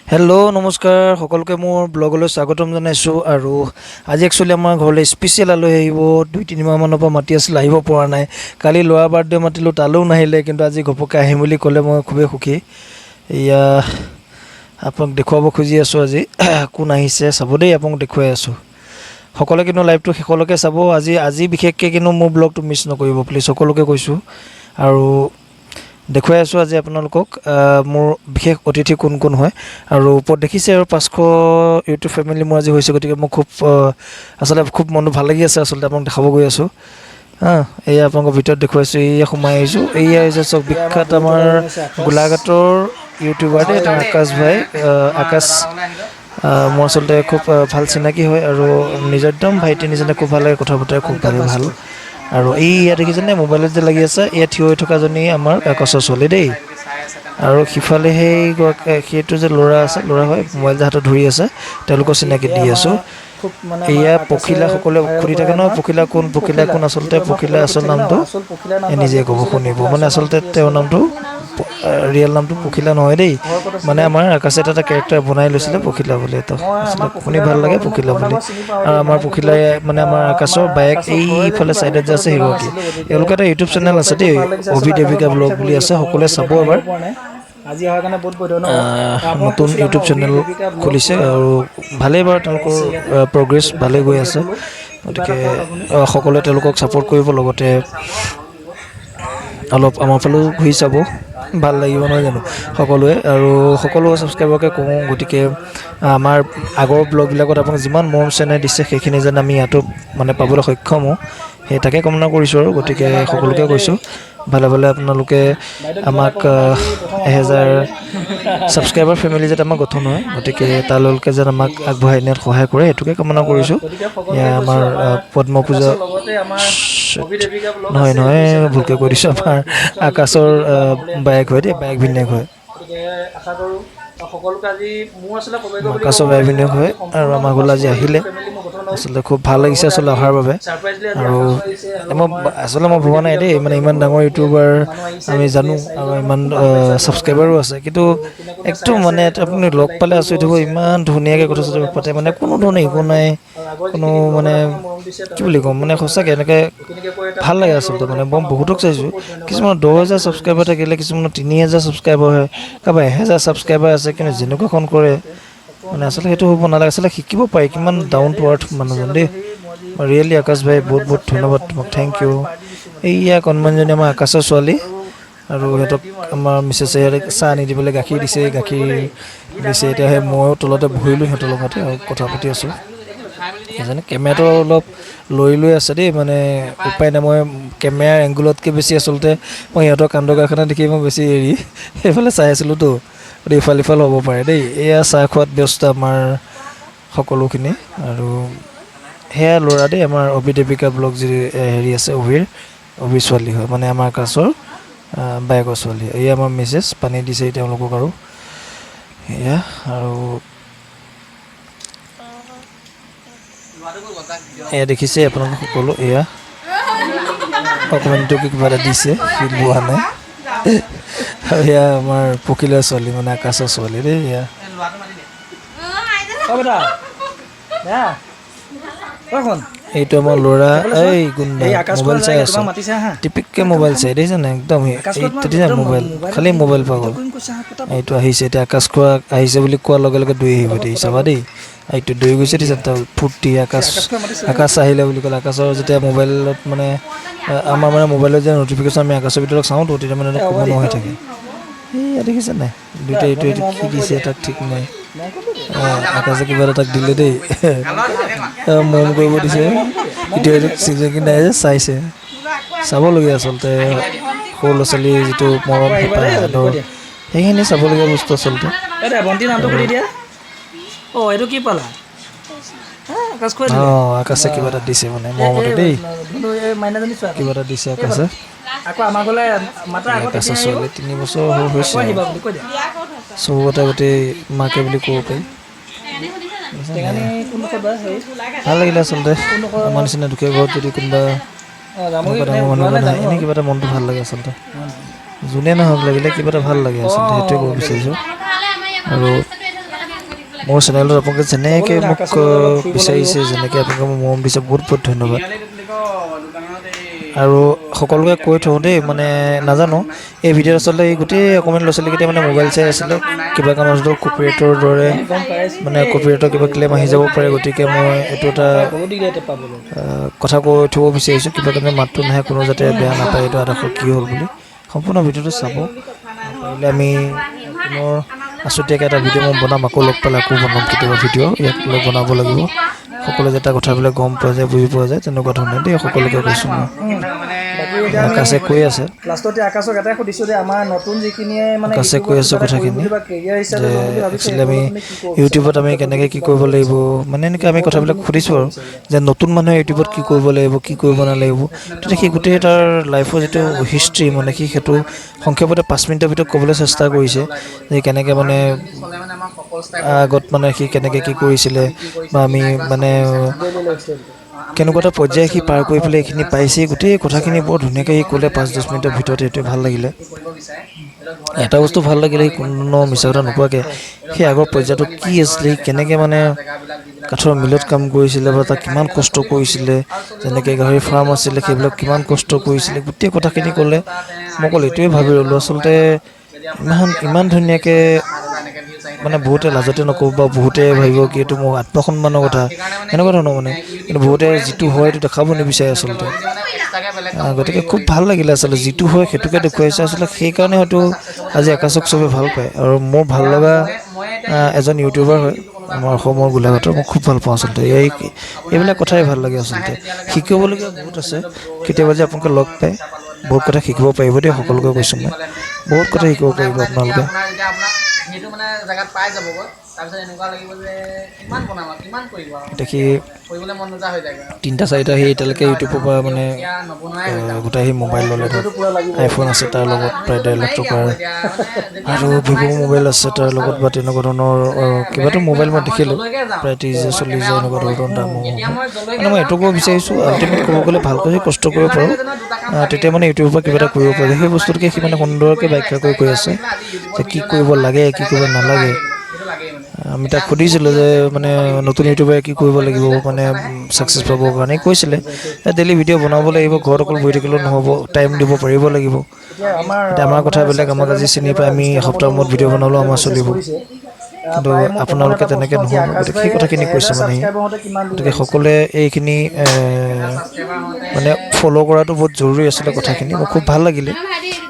Hello', নমস্কাৰ সকলোকে, মোৰ ব্লগলৈ স্বাগতম জনাইছোঁ। আৰু আজি একচুৱেলি আমাৰ ঘৰলৈ স্পেচিয়েল আলহী আহিব। 2-3 মাহমানৰ পৰা মাতি আছিলে, আহিব পৰা নাই। কালি ল'ৰা বাৰ্থডে মাতিলোঁ, তালৈও নাহিলে। কিন্তু আজি ঘপককৈ আহিম বুলি ক'লে, মই খুবেই সুখী। এয়া আপোনাক দেখুৱাব খুজি আছোঁ, আজি কোন আহিছে চাব দেই। আপোনাক দেখুৱাই আছোঁ। সকলোৱে কিন্তু লাইভটো শেষলৈকে চাব আজি। আজি বিশেষকৈ কিন্তু মোৰ ব্লগটো মিছ নকৰিব প্লিজ, সকলোকে কৈছোঁ। আৰু দেখুৱাই আছোঁ আজি আপোনালোকক মোৰ বিশেষ অতিথি কোন কোন হয়। আৰু ওপৰত দেখিছে, আৰু 500 ইউটিউব ফেমিলি মোৰ আজি হৈছে। গতিকে মোৰ খুব আচলতে খুব মনটো ভাল লাগি আছে। আচলতে আপোনাক দেখাব গৈ আছোঁ। হা, এয়া আপোনালোকৰ ভিতৰত দেখুৱাইছোঁ। এয়া সোমাই আহিছোঁ। এয়া হৈছে চব বিখ্যাত আমাৰ গোলাঘাটৰ ইউটিউবাৰ দেই, তেওঁ আকাশ ভাই। আকাশ মোৰ আচলতে খুব ভাল চিনাকি হয় আৰু নিজৰ একদম ভাইটি নিচিনা, খুব ভাল লাগে কথা বতৰা, খুব ভাল ভাল। আৰু এই ইয়াত দেখিছেনে, মোবাইলত যে লাগি আছে, ইয়াত থিয় হৈ থকাজনী আমাৰ আকাশৰ ছোৱালী দেই। আৰু সিফালে সেই সেইটো যে ল'ৰা আছে, ল'ৰা হয়, মোবাইল যে হাতত ধৰি আছে, তেওঁলোকৰ চিনাকি দি আছোঁ। খুব মানে এয়া পখিলা। সকলোৱে সুধি থাকে ন, পখিলা কোন, পখিলা কোন? আচলতে পখিলা আচল নামটো এই নিজে ক'ব, শুনিব। মানে আচলতে তেওঁৰ নামটো, ৰিয়েল নামটো পখিলা নহয় দেই। মানে আমাৰ আকাশে এটা কেৰেক্টাৰ বনাই লৈছিলে পখিলা বুলি। এটা আচলতে শুনি ভাল লাগে পখিলা বুলি। আৰু আমাৰ পখিলাই মানে আমাৰ আকাশৰ বায়েক, এইফালে ছাইডত যে আছে সেইগৰাকী। এওঁলোকৰ এটা ইউটিউব চেনেল আছে দেই, অভি দেৱিকা ব্লগ বুলি আছে। সকলোৱে চাব এবাৰ। আজি অহাৰ কাৰণে বহুত বহুত ধন্যবাদ। নতুন ইউটিউব চেনেল খুলিছে আৰু ভালেই বাৰু, তেওঁলোকৰ প্ৰগ্ৰেছ ভালেই গৈ আছে। গতিকে সকলোৱে তেওঁলোকক ছাপোৰ্ট কৰিব, লগতে অলপ আমাৰ ফালেও ঘূৰি চাব, ভাল লাগিব নহয় জানো সকলোৱে? আৰু সকলো ছাবস্ক্ৰাইবাৰকে কওঁ, গতিকে আমাৰ আগৰ ব্লগবিলাকত আপোনাক যিমান মৰম চেনেহ দিছে, সেইখিনি যেন আমি ইয়াতো মানে পাবলৈ সক্ষম হওঁ, সেই তাকে কামনা কৰিছোঁ। আৰু গতিকে সকলোকে কৈছোঁ, ভালে ভালে আপোনালোকে আমাক 1000 ছাবস্ক্ৰাইবাৰ ফেমিলি যাতে আমাৰ গঠন হয়, গতিকে তালৈকে যেন আমাক আগবঢ়াই নিয়াত সহায় কৰে, সেইটোকে কামনা কৰিছোঁ। এয়া আমাৰ পদ্ম পূজা লগতে আমাৰ অভি দেৱিকা ব্লগ। নহয় নহয়, ভুলকৈ কৈ দিছোঁ। আমাৰ আকাশৰ বায়েক হয় দেই, বায়েক ভিনীয়েক হয়। গতিকে আশা কৰোঁ সকলোকে আজি মোৰ আচলতে সৌভাগ্য বুলি আকাশৰ বায়েক ভিনীয়েক হয় আৰু আমাৰ ঘৰলৈ আজি আহিলে। ফেমিলি মোৰ গঠন হ'ল। আচলতে খুব ভাল লাগিছে আচলতে অহাৰ বাবে। ছাৰপ্ৰাইজলি আজি আৰু আকাশ আহিছে আৰু মই আচলতে মই ভবা নাই দেই, মানে ইমান ডাঙৰ ইউটিউবাৰ আমি জানো আৰু ইমান ছাবস্ক্ৰাইবাৰো আছে, কিন্তু একদম মানে আপুনি লগ পালে আচৰিত হ'ব, ইমান ধুনীয়াকৈ কথা চথা পাতে। মানে কোনো ধৰণৰ একো নাই, কোনো মানে কি বুলি ক'ম, মানে সঁচাকৈ এনেকৈ এইখিনিকে কৈ এটা ভাল লাগে আচলতে। মানে মই বহুতক চাইছোঁ, কিছুমানৰ 10,000 ছাবস্ক্ৰাইবাৰ থাকিলে, কিছুমানৰ 3000 ছাবস্ক্ৰাইবাৰ হয়, কাৰোবাৰ 1000 ছাবস্ক্ৰাইবাৰ আছে, কিন্তু যেনেকুৱাখন কৰে, মানে আচলতে সেইটো হ'ব নালাগে। আচলতে শিকিব পাৰি। কিমান ডাউন টু আৰ্থ মানুহজন দেই। ৰিয়েলি আকাশ ভাই, বহুত বহুত ধন্যবাদ তোমাক, thank U. এইয়া কণমানিজনী আমাৰ আকাশৰ ছোৱালী। আৰু সিহঁতক আমাৰ মিছেছে ইয়াতে চাহ আনি দিবলৈ গাখীৰ দিছে, গাখীৰ দিছে। এতিয়া সেই ময়ো তলতে বহিলোঁ সিহঁতৰ লগতে আৰু কথা পাতি আছোঁ। সেইজনে কেমেৰাটো অলপ লৈ লৈ আছে দেই, মানে উপায় নাই। মই কেমেৰাৰ এংগুলতকৈ বেছি আচলতে মই সিহঁতৰ কাণ্ড কাৰখানা দেখি মই বেছি হেৰি সেইফালে চাই আছিলোঁতো, গতিকে ইফাল সিফাল হ'ব পাৰে দেই। এয়া চাহ খোৱাত ব্যস্ত আমাৰ সকলোখিনি। আৰু সেয়া ল'ৰা দেই, আমাৰ অভি দেৱিকা ব্লগ যি হেৰি আছে, অভিৰ ছোৱালী হয়, মানে আমাৰ আকাশৰ বায়েকৰ ছোৱালী। এয়া আমাৰ মিছেছ পানী দিছে তেওঁলোকক। আৰু এয়া আৰু এয়া দেখিছে আপোনালোক সকলো, এয়া অকণমানিটোকে কিবা এটা দিছে, সি লোৱা নাই। আৰু এয়া আমাৰ পখিলাৰ ছোৱালী, মানে আকাশৰ ছোৱালী দেই এয়া। অ বেটা, দা কোন? এইটো আমাৰ ল'ৰা, এই গুণ্ডা। এই আকাশ। মোবাইল চাই আছে। তোমাক মাতিছে, আহা। টিপিককৈ মোবাইল চাই, দেখিছে নাই? একদম এই দেখিছে, মোবাইল, খালি মোবাইল পাগল। কৰিম কৈছে, আহা কথা। এইটো আহিছে এতিয়া। আকাশ খোৱা আহিছে বুলি কোৱাৰ লগে লগে দৌৰি আহিব দেই, চাবা দেই। এইটো দৌৰি গৈছে, দেখিছে তাৰ ফূৰ্তি। আকাশ, আকাশ আহিলে বুলি ক'লে, আকাশৰ যেতিয়া মোবাইলত মানে আমাৰ মানে মোবাইলত যে নটিফিকেশ্যন আমি আকাশৰ ভিতৰত চাওঁতো, তেতিয়া মানে ক'ব হৈ থাকে। এইয়া দেখিছে নাই, দুইটা এইটো এইটো কি দিছে তাক ঠিক নাই। আকাশে কিবা এটা তাক দিলে দেই, মৰম কৰিব দিছে। এতিয়া এইটো চিনাকি নাই যে চাইছে। চাবলগীয়া আচলতে, সৰু ল'ৰা ছোৱালীৰ যিটো মৰম, হেঁপাহ, আদৰ, সেইখিনি চাবলগীয়া বস্তু আচলতে। এই দে, ভণ্টিৰ নামটো সুধি দিয়া। অ, এইটো কি পালা হা? আকাশ খুৱাই দিলে। অঁ, আকাশে কিবা এটা দিছে, মানে মৰমতে দেই। ধুনু, এই মাইনাজনী চোৱা। কিবা এটা দিছে আকাশে। আকৌ আমাৰ ঘৰলৈ মাতা আকৌ। আকাশৰ ছোৱালী 3 বছৰ হৈছে। আকৌ আহিবা বুলি কৈ দিয়া। চবতে গোটেই মাকে বুলি ক'ব পাৰি। টেঙানী কোনডোখৰত বা হেৰি? ভাল লাগিলে আচলতে। আমাৰ নিচিনা দুখীয়া ঘৰত যদি কোনোবা অঁ, জামুগুৰি। এনেকুৱা ডাঙৰ মানুহ এজন আহে, এনেই কিবা এটা মনটো ভাল লাগে আচলতে। যোনে নহওক লাগিলে, কিবা এটা ভাল লাগে আচলতে, সেইটোৱে ক'ব বিচাৰিছোঁ। আৰু মোৰ চেনেলটোত আপোনালোকে যেনেকৈ লাগিব, মোক আকাশৰ লগত অলপ ফুৰিব লাগিব। বিচাৰিছে, যেনেকৈ আপোনালোকে মোক মৰম দিছে, বহুত বহুত ধন্যবাদ। আৰু সকলোকে কৈ থওঁ দেই, মানে নাজানো এই ভিডিঅ'ত আচলতে এই গোটেই অকণমান ল'ৰা ছোৱালীকেইটাই মানে মোবাইল চাই আছিলে, কিবা কাৰণত কপিৰাইটৰ দৰে গম পাইছোঁ। মানে কপিৰাইটৰ কিবা ক্লেইম আহি যাব পাৰে। গতিকে মই এইটো এটা বহুত দিগদাৰ এতিয়া পাবলৈ। কথা কৈ থ'ব বিচাৰিছোঁ, কিবা কাৰণে মাতটো নাহে, কোনো যাতে বেয়া নাপায় এইটো আদৰ্শ কি হ'ল বুলি। সম্পূৰ্ণ ভিডিঅ'টো চাব পাৰিলে আমি পুনৰ আছুতীয়াকৈ এটা ভিডিঅ' মই বনাম, আকৌ লগ পালে আকৌ বনাম কেতিয়াবা ভিডিঅ', ইয়াক লৈ বনাব লাগিব, সকলোৱে যাতে কথাবিলাক গম পোৱা যায়, বুজি পোৱা যায়, তেনেকুৱা ধৰণে দেই, সকলোকে কৈছোঁ মই। বাকী এতিয়া আমি আকাশে কৈ আছে, লাষ্টতে আকাশক এটাই সুধিছোঁ যে আমাৰ নতুন যিখিনিয়ে মানে আকাশে ইউটিউবত কৈ আছে কিবা এটা কৰিম কথাখিনি বুলি বা কেৰিয়াৰ হিচাপে যে ল'ম বুলি ভাবিছে, একচুৱেলি আমি সেইটোৰ তুমি কি ক'ব ইউটিউবত আমি কেনেকৈ কি কৰিব লাগিব, মানে এনেকৈ আমি কথাবিলাক সুধিছোঁ আৰু যে নতুন মানুহে ইউটিউবত কি কৰিব লাগিব, কি কৰিব নালাগিব। তেতিয়া সি গোটেই তাৰ লাইফৰ যিটো হিষ্ট্ৰী, মানে সি সেইটো সংক্ষেপতে 5 মিনিটৰ ভিতৰত ক'বলৈ চেষ্টা কৰিছে যে কেনেকৈ মানে আগত মানে সি কেনেকৈ কি কৰিছিলে বা আমি মানে কেনেকুৱা এটা পৰ্যায় সি পাৰ কৰি পেলাই এইখিনি পাইছে, গোটেই কথাখিনি বৰ ধুনীয়াকৈ সি ক'লে 5-10 মিনিটৰ ভিতৰত। সেইটোৱে ভাল লাগিলে, এটা বস্তু ভাল লাগিলে, সি কোনো মিছা কথা নোকোৱাকৈ সেই আগৰ পৰ্যায়টো কি আছিলে, সি কেনেকৈ মানে কাঠৰ মিলত কাম কৰিছিলে বা তাক কিমান কষ্ট কৰিছিলে, যেনেকৈ গাহৰি ফাৰ্ম আছিলে সেইবিলাক কিমান কষ্ট কৰিছিলে, গোটেই কথাখিনি ক'লে। মই অকল এইটোৱে ভাবি ৰ'লোঁ, আচলতে ইমান ইমান ধুনীয়াকৈ মানে বহুতে লাজতে নক'ব বা বহুতে ভাবিব কি এইটো মোৰ আত্মসন্মানৰ কথা, এনেকুৱা ধৰণৰ মানে, কিন্তু বহুতে যিটো হয় সেইটো দেখাব নিবিচাৰে আচলতে। গতিকে খুব ভাল লাগিলে আচলতে, যিটো হয় সেইটোকে দেখুৱাইছে আচলতে, সেইকাৰণে হয়তো আজি আকাশক চবে ভাল পায়। আৰু মোৰ ভাল লগা এজন ইউটিউবাৰ হয় আমাৰ অসমৰ গোলাঘাটৰ, মই খুব ভাল পাওঁ আচলতে। এইবিলাক কথাই ভাল লাগে আচলতে, শিকিবলগীয়া বহুত আছে। কেতিয়াবা যে আপোনালোকে লগ পায় বহুত কথা শিকিব পাৰিব দেই, সকলোকে কৈছোঁ মই, বহুত কথা শিকিব পাৰিব আপোনালোকে। এতিয়া সি 3-4টা সি এতিয়ালৈকে ইউটিউবৰ পৰা মানে গোটাই সি মোবাইল ল'লে, ধৰক আইফোন আছে তাৰ লগত প্ৰায় 1.5 লাখ টকাৰ, আৰু ভিভ' মোবাইল আছে তাৰ লগত, বা তেনেকুৱা ধৰণৰ কিবাটো মোবাইল মই দেখিলোঁ প্ৰায় 30 হাজাৰ 40 হাজাৰ এনেকুৱা ধৰণৰ দামৰ হ'ব। মানে মই এইটো ক'ব বিচাৰিছোঁ, আল্টিমেট ক'ব গ'লে ভালকৈ যদি কষ্ট কৰিব পাৰোঁ তেতিয়া মানে ইউটিউবৰ পৰা কিবা এটা কৰিব পাৰি। সেই বস্তুটোকে সি মানে সুন্দৰকৈ ব্যাখ্যা কৰি কৈ আছে যে কি কৰিব লাগে, কি কৰিব নালাগে। আমি তাক সুধিছিলোঁ যে মানে নতুন ইউটিউবাৰে কি কৰিব লাগিব মানে ছাকচেছ পাবৰ কাৰণে, কৈছিলে ডেইলি ভিডিঅ' বনাব লাগিব, ঘৰত অকল বহি থাকিলেও নহ'ব, টাইম দিব পাৰিব লাগিব। এতিয়া আমাৰ এতিয়া আমাৰ কথা বেলেগ, আমাক আজি চিনি পাই আমি এসপ্তাহৰ মূৰত ভিডিঅ' বনালেও আমাৰ চলিব, কিন্তু আপোনালোকে তেনেকৈ নহ'ব। গতিকে সেই কথাখিনি কৈছে মানে সি। গতিকে সকলোৱে এইখিনি মানে ফ'ল' কৰাটো বহুত জৰুৰী আছিলে কথাখিনি, মোৰ খুব ভাল লাগিলে।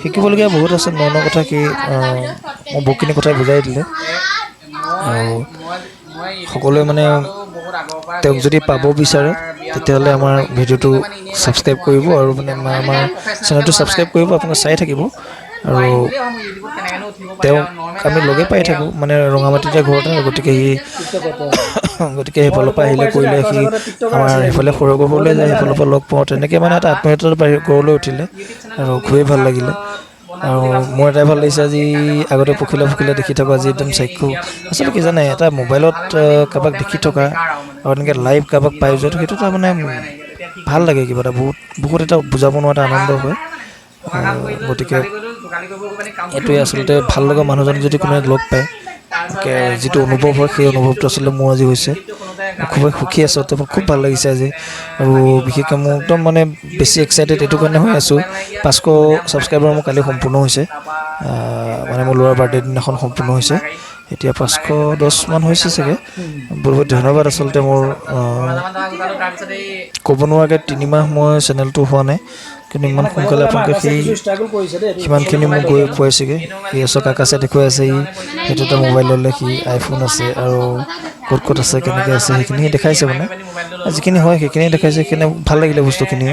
শিকিবলগীয়া বহুত আছে, ন ন কথা সি মোক বহুতখিনি কথাই বুজাই দিলে। আৰু সকলোৱে মানে তেওঁক যদি পাব বিচাৰে তেতিয়াহ'লে আমাৰ ভিডিঅ'টো ছাবস্ক্ৰাইব কৰিব আৰু মানে আমাৰ চেনেলটো ছাবস্ক্ৰাইব কৰিব, আপোনালোকে চাই থাকিব। আৰু তেওঁক আমি লগে পাই থাকোঁ, মানে ৰঙামাটিতে ঘৰতে, গতিকে সি গতিকে সেইফালৰ পৰা আহিলে কৰিলে সি আমাৰ সেইফালে সৌৰভলৈ যায়, সেইফালৰ পৰা লগ পাওঁ, তেনেকৈ মানে এটা আত্মীয়তা বাঢ়ি গঢ়লৈ উঠিলে আৰু খুবেই ভাল লাগিলে। আৰু মোৰ এটাই ভাল লাগিছে, আজি আগতে পখিলা পখিলা দেখি থকা আজি একদম চাক্ষুষ। আচলতে কি জানে, এটা মোবাইলত কাৰোবাক দেখি থকা আৰু এনেকৈ লাইভ কাৰোবাক পাই যোৱাটো সেইটো এটা মানে ভাল লাগে, কিবা এটা বহুত বহুত এটা বুজাব নোৱাৰা এটা আনন্দ হয়। গতিকে এইটোৱে আচলতে ভাল লগা মানুহজনক যদি কোনোবাই লগ পায়, যিটো অনুভৱ হয় সেই অনুভৱটো আচলতে মোৰ আজি হৈছে। মই খুবেই সুখী আছোঁ, তো মোৰ খুব ভাল লাগিছে আজি। আৰু বিশেষকৈ মোৰ একদম মানে বেছি এক্সাইটেড এইটো কাৰণে হৈ আছোঁ, 500 ছাবস্ক্ৰাইবাৰ মোৰ কালি সম্পূৰ্ণ হৈছে, মানে মোৰ ল'ৰাৰ বাৰ্থডে দিনাখন সম্পূৰ্ণ হৈছে। এতিয়া 510 মান হৈছে চাগে। বহুত বহুত ধন্যবাদ। আচলতে মোৰ ক'ব নোৱাৰাকৈ 3 মাহ মই চেনেলটো হোৱা নাই, কিন্তু ইমান সোনকালে আপোনালোকে সেই ষ্ট্ৰাগল কৰিছে দেই, সিমানখিনি মোক গৈ পোৱাইছেগৈ। সি আচলতে আকাশে দেখুৱাই আছে, সি সেইটো এটা মোবাইল ল'লে, সি আইফোন আছে আৰু ক'ত ক'ত আছে কেনেকৈ আছে সেইখিনি দেখাইছে, মানে যিখিনি হয় সেইখিনিয়ে দেখাইছে, সেইখিনি ভাল লাগিলে বস্তুখিনি,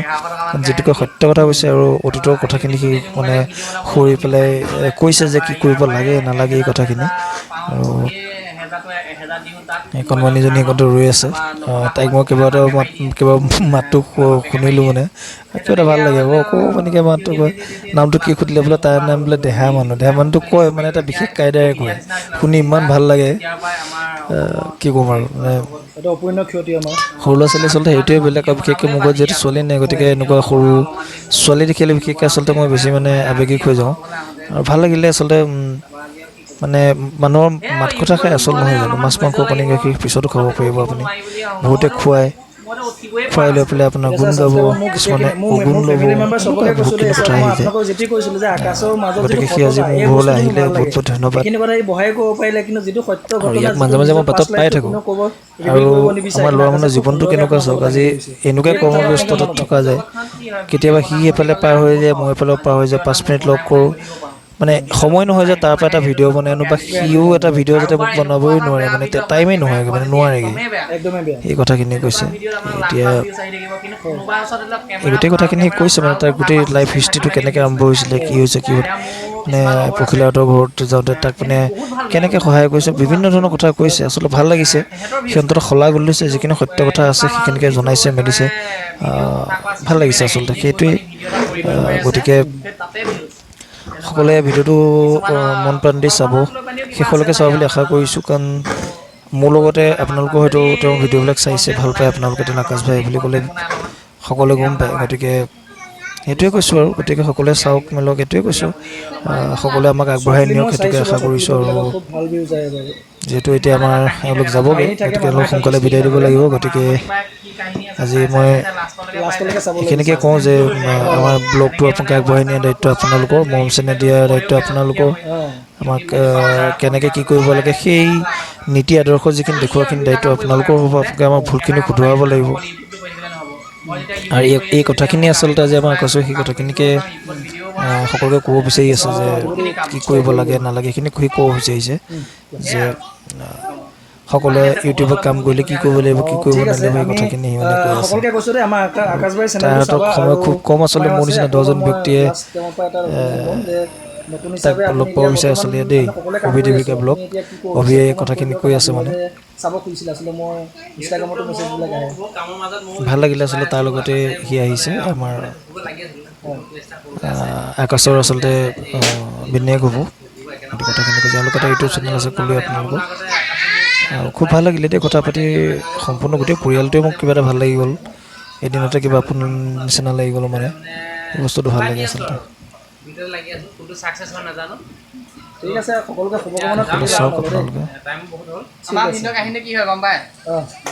যিটোকে সত্য কথা কৈছে আৰু অতীতৰ কথাখিনি সি মানে সুঁৱৰি পেলাই কৈছে যে কি কৰিব লাগে নালাগে এই কথাখিনি। আৰু এই কণমানিজনী সেইকণতে ৰৈ আছে, তাইক মই কেইবাটাও মাত কিবা মাতটো শুনিলোঁ, মানে কিবা এটা ভাল লাগে অকণমানিকৈ মাতটো কয়, নামটো কি সুধিলে বোলে তাইৰ নাম বোলে দেহা মানুহ, দেহা মানুহটো কয় মানে এটা বিশেষ কায়দাৰে কয়, শুনি ইমান ভাল লাগে, কি ক'ম আৰু মানে এইটো অপূৰ্ণ ক্ষতি আমাৰ সৰু ল'ৰা ছোৱালী আচলতে সেইটোৱে বেলেগ। আৰু বিশেষকৈ মোৰ ঘৰত যিহেতু ছোৱালী নাই, গতিকে এনেকুৱা সৰু ছোৱালী দেখিলে বিশেষকৈ আচলতে মই বেছি মানে আৱেগিক হৈ যাওঁ আৰু ভাল লাগিলে আচলতে। মানে মানুহৰ মাত কথা খাই আচল নহয় জানো? মাছ, মাংস, কণী, গাখীৰ পিছতো খাব পাৰিব আপুনি। বহুতে খুৱায়, খুৱাই লৈ পেলাই আপোনাৰ গুণ গাব, কিছুমানে অগুণ ল'ব, এনেকুৱা বহুতখিনি কথা আহি যায়। গতিকে সি আজি মোৰ ঘৰলৈ আহিলে, বহুত বহুত ধন্যবাদ। আৰু ইয়াক মাজে মাজে মই বাটত পাই থাকোঁ। আৰু আমাৰ ল'ৰা মানুহৰ জীৱনটো কেনেকুৱা চাওক, আজি এনেকুৱাই কৰ্মব্যস্ততাত থকা যায়, কেতিয়াবা সি এইফালে পাৰ হৈ যায়, মই এইফালে পাৰ হৈ যায়, 5 মিনিট লগ কৰোঁ, মানে সময় নহয় যে তাৰ পৰা এটা ভিডিঅ' বনাই আনো বা সিও এটা ভিডিঅ' যাতে মোক বনাবই নোৱাৰে, মানে টাইমেই নহয়গৈ, মানে নোৱাৰেগৈ। এই কথাখিনি কৈছে। এতিয়া এই গোটেই কথাখিনি কৈছে, মানে তাৰ গোটেই লাইফ হিষ্ট্ৰীটো কেনেকৈ আৰম্ভ হৈছিলে, কি হৈছে, কি হ'ল, মানে পখিলাহঁতৰ ঘৰত যাওঁতে তাক মানে কেনেকৈ সহায় কৰিছে, বিভিন্ন ধৰণৰ কথা কৈছে। আচলতে ভাল লাগিছে, সিহঁতৰ শলাগ লৈছে, যিখিনি সত্য কথা আছে সেইখিনিকে জনাইছে মেলিছে, ভাল লাগিছে আচলতে সেইটোৱেই। গতিকে সকলোৱে ভিডিঅ'টো মন প্ৰাণ দি চাব, শেষলৈকে চাব বুলি আশা কৰিছোঁ। কাৰণ মোৰ লগতে আপোনালোকেও হয়তো তেওঁৰ ভিডিঅ'বিলাক চাইছে, ভাল পায় আপোনালোকে। তেওঁ আকাশ ভাই বুলি ক'লে সকলোৱে গম পায়। গতিকে সেইটোৱে কৈছোঁ আৰু গতিকে সকলোৱে চাওক মেলক, এইটোৱে কৈছোঁ। সকলোৱে আমাক আগবঢ়াই নিয়ক, সেইটোকে আশা কৰিছোঁ। আৰু যিহেতু এতিয়া আমাৰ এওঁলোক যাবগৈ, গতিকে অলপ সোনকালে বিদায় দিব লাগিব। গতিকে আজি মই এইখিনিকে কওঁ যে আমাৰ ব্লগটো আপোনালোকে আগবঢ়াই নিয়াৰ দায়িত্ব আপোনালোকৰ, মৰম চেনেহ দিয়াৰ দায়িত্ব আপোনালোকৰ। আমাক কেনেকৈ কি কৰিব লাগে, সেই নীতি আদৰ্শ যিখিনি দেখুওৱাখিনি দায়িত্ব আপোনালোকৰ হ'ব। আপোনালোকে আমাৰ ভুলখিনি শুধৰাব লাগিব। আৰু এই কথাখিনি আচলতে আজি আমাৰ আকাশে সেই কথাখিনিকে সকলোকে ক'ব বিচাৰি আছে যে কি কৰিব লাগে নালাগে, সেইখিনি সি ক'ব বিচাৰিছে যে সকলোৱে ইউটিউবত কাম কৰিলে কি কৰিব লাগিব, কি কৰিব নালাগিব, সেই কথাখিনি সি মানে কৈ আছে। তাৰ হাতত সময় খুব কম আচলতে। মোৰ নিচিনা 10জন ব্যক্তিয়ে তাক লগ পাব বিচাৰে আচলতে দেই। অভি দেৱিকা ব্লগ, অভিয়ে এই কথাখিনি কৈ আছে, মানে ভাল লাগিলে আচলতে। তাৰ লগতে সি আহিছে, আমাৰ আকাশৰ আচলতে ভিনীহিয়েক হ'ব। সেইটো কথাখিনি কৈছে। তেওঁলোকৰ এটা ইউটিউব চেনেল আছে, ক'লোৱে আপোনালোকক। আৰু খুব ভাল লাগিলে দেই কথা পাতি। সম্পূৰ্ণ গোটেই পৰিয়ালটোৱে মোক কিবা এটা ভাল লাগি গ'ল এদিনতে, কিবা আপোন নিচিনা লাগি গ'ল, মানে এই বস্তুটো ভাল লাগে আচলতে। ঠিক আছে, সকলোকে শুভকামনা। চাওক আপোনালোকে। আমাৰ ভিনদেউৰ কাহিনীটো কি হয় গম পাই?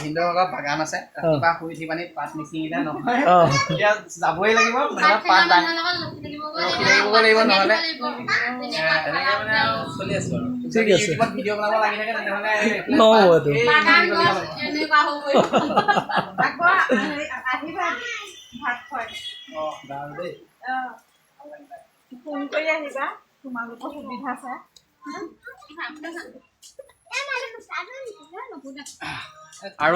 ভিনদেউৰ অলপ বাগান আছে। ৰাতিপুৱা শুই উঠি পানি পাত নিচিঙিলে নহয়, এতিয়া যাবই লাগিব, নহ'লে পাত ৰখি থাকিব লাগিব, নহ'লে তেনেকে মানে আৰু চলি আছো আৰু। ঠিক আছে। ইউটিউবত ভিডিঅ' বনাব লাগি থাকে তেনেহ'লে। নহ'ব এইটো। আহিবা ভাত খুৱাই। ফোন কৰি আহিবা তোমালোকৰ সুবিধা চাই। আৰু